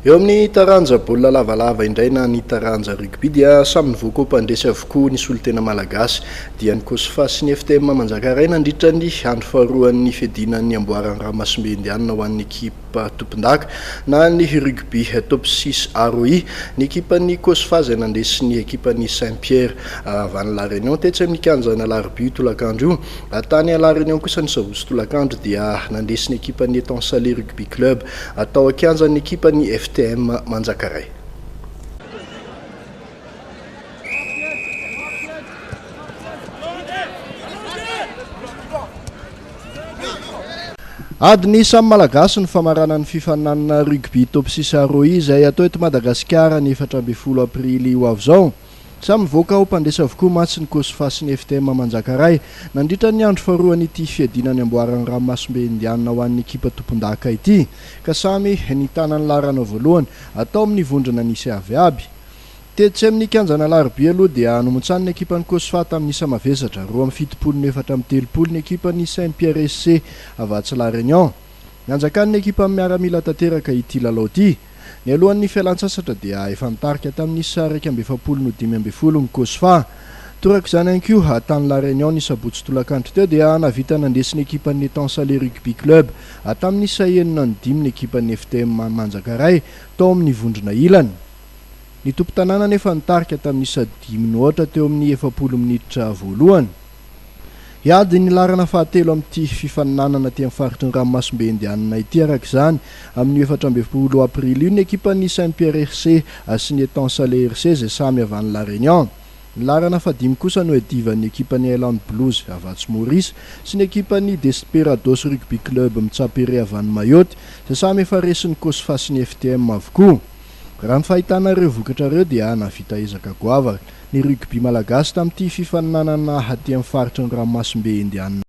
Eo amin'ny taranja baolina lavalava indray na ny taranja rugby dia samy nivoaka ho mpandresy avokoa ny solontena malagasy dia ny Cosfa sy ny FTM Manjakaray nandritra ny andro faharoan'ny fiadiana ny amboaran'ny ranomasimbe indianina ho an'ny ekipa tompondaka na ny rugby top six ROI. Ny ekipan'ny Cosfa izay nandresy ny ekipan'ny Saint Pierre avy any La Réunion tetsy amin'ny kianjan'Alarobia io tolakandro io. Tany La Réunion kosa ny sabotsy tolakandro dia nandresy ny ekipan'ny Étang Salé Rugby Club tao an-kianjan'ny ekipan'ny FTM Manjakaray. Adin'ny samy Malagasy ny famaranan'ny fifaninanana rugby Top six ROI izay hatao eto Madagasikara ny 14 aprily ho avy izao. Samy nivoaka ho mpandresy avokoa mantsy ny Cosfa sy ny FTM Manjakaray nandritra ny andro faharoan'ity fiadiana ny amboaran'ny ranomasimbe Indianina ho an'ny ekipa tompondaka ity ka samy nitana ny laharana voalohany tao amin'ny vondrona nisy avy aby. Tetsy amin'ny kianjan'Alarobia aloha dia nomontsanin'ny ekipan'ny Cosfa tamin'ny isa mavesatra, 72 no 34 ny ekipan'ny Saint Pierre SC avy atsy La Réunion. Nanjakan'ny ekipan'ny miaramila tanteraka ity lalao ity. Nialohan'ny fialantsasatra dia efa nitarika tamin'ny isa 41 no 15 ny Cosfa. Toraka izany ihany koa, tany La Réunion ny sabotsy tolakandro teo dia nahavita nandresy ny ekipan'ny Étang Salé Rugby Club tamin'ny isa enina no dimy ny ekipan'ny FTM Manjakaray tao amin'ny vondrona ilany. Ny tompon-tanàna anefa nitarika tamin'ny isa dimy no aotra teo amin'ny 40 minitra voalohany. Hiady ny laharana fahatelo amin'ity fifaninanana aty amin'ny faritry ny ranomasimbe Indianina ity araka izany amin'io 14 aprily io ny ekipan'ny Saint Pierre RC sy ny Étang Salé RC izay samy avy any La Réunion. Ny laharana fahadimy kosa no iadivan'ny ekipan'ny Island Blues avy atsy Maurice sy ny ekipan'ny Desperados Rugby Club Mitsapere avy any Mayotte izay samy efa resin'ny Cosfa sy ny FTM avokoa. Raha ny fahitana ireo vokatra ireo dia nahavita ezaka goavana ny rugby malagasy tamin'ity fifaninanana aty amin'ny faritry ny ranomasimbe Indianina.